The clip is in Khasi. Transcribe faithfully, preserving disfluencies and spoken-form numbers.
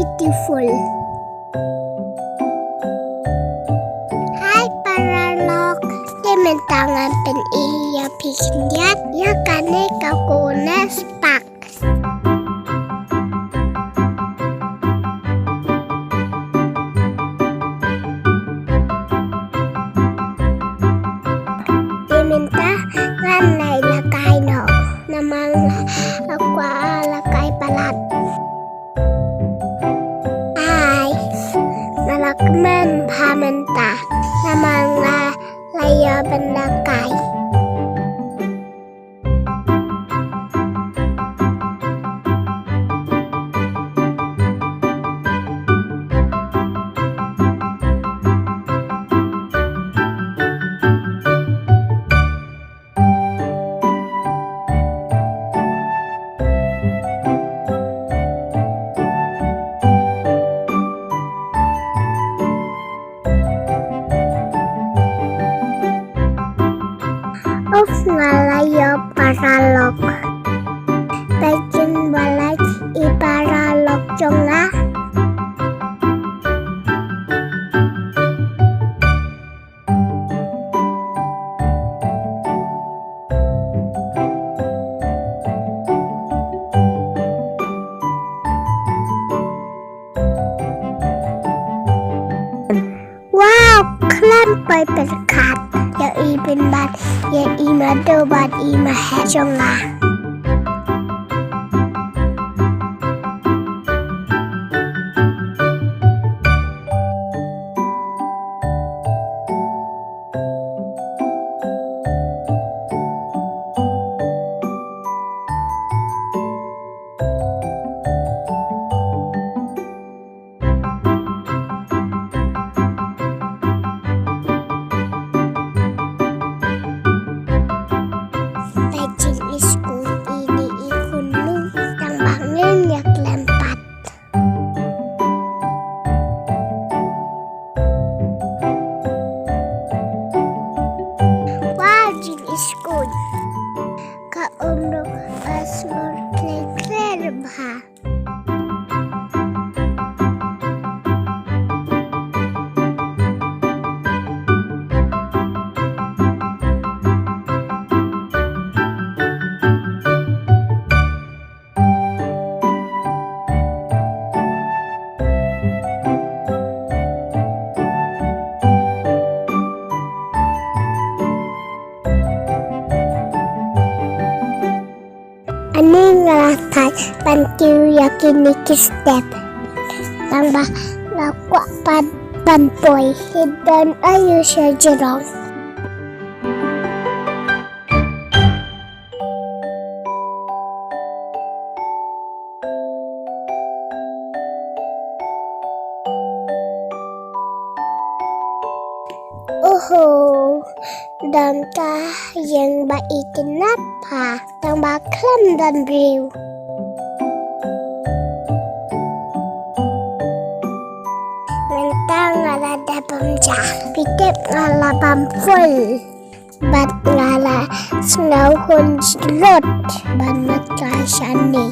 beautiful. Hai paralok, te mynta ngan pyni ïa phi khyndiat ïa kane ka Cornus Park. Te mynta ngan leit lakai noh namar nga kwah lakai palat. Ai, nga la kmen bha mynta namar nga la ïoh ban lakai. Uff, nga la ïoh paralok. Peit shen balei i paralok jong nga. Wow, khlem poi pyrkhat. Ïa i pynban, ïa i madu bad i maheh jong nga. Peit shen i skul, ine i khunlung, tang ba ngin ïa khlem pat. Wow, shen i skul. Ka um ruh ka sngewkhlaiñ bha. Ani nga la thait ban kiew ïa kine ki step. Tang ba nga kwah pat ban poi. Hi don aïu sha jrong. Oho, don ka ïing ba itynnad bha, tang ba khlem don briew. Mynta nga la dep bam ja, phi tip nga la bam full. Bad nga la sngew hun jrut ban mat ka shane.